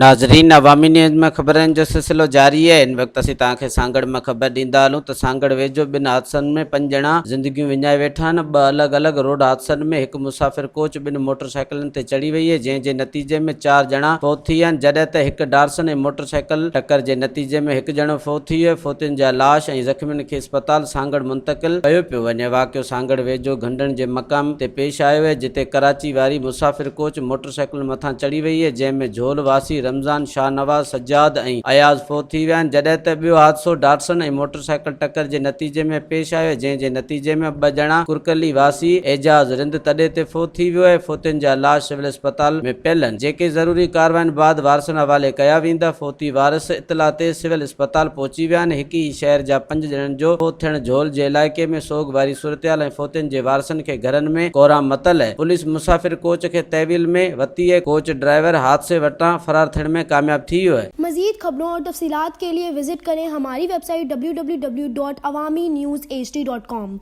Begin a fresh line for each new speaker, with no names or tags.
ناظرين عوامي نيوز ۾ خبرن جو سلسلو جاري آهي هن وقت اسين توهان کي سانگهڙ مان خبر ڏيندا هلون ته سانگهڙ ويجهو ٻن حادثن ۾ پنج ڄڻا زندگيون وڃائي ويٺا آهن ٻه الڳ الڳ روڊ حادثن ۾ هڪ مسافر ڪوچ ٻن موٽر سائيڪلن تي چڙهي وئي آهي جنهن جي نتيجي ۾ چار ڄڻا فوت ٿي ويا آهن جڏهن ته هڪ ڊارسن ۽ موٽر سائيڪل ٽڪر جي نتيجي ۾ هڪ ڄڻو فوت ٿي ويو فوتين جا لاش ۽ زخمين کي اسپتال سانگهڙ منتقل ڪيو پيو وڃي واقعو سانگهڙ ويجهو گهنڊڻ جي مقام تي پيش آيو آهي جتي ڪراچي واري مسافر ڪوچ موٽر سائيڪلن مٿان چڙهي وئي آهي، جنهن ۾ جهول واسي رمضان، شاهنواز، سجاد ۽ اياز فوت ٿي ويا آهن، جڏهن ته ٻيو حادثو ڊاٽسن ۽ موٽر سائيڪل ٽڪر جي نتيجي ۾ پيش آيو آهي، جنهن جي نتيجي ۾ ٻه ڄڻا ڪرڪلي واسي اعجاز رند تڏي تي فوت ٿي ويو آهي، فوتين جا لاش سول اسپتال ۾ پيل آهن، جيڪي ضروري ڪاررواين بعد وارثن حوالي ڪيا ويندا، فوتي وارث اطلاع تي سول اسپتال پهچي ويا آهن، هڪ ئي شهر جا پنج ڄڻن جو فوت ٿيڻ جهول جي علائقي ۾ سوڳ واري صورتحال ۽ فوتين جي وارثن کي گهرن ۾ ڪورام متل آهي، پوليس مسافر ڪوچ کي تحويل ۾ ورتي آهي، ڪوچ ڊرائيور حادثي وٽان فرار ٿيڻ ۾ ڪامياب ٿي ويو آهي.
مزيد خبرون اور تفصيلات کے لئے وزٽ ڪرين ھماري web site www.awamiNewsHD.com.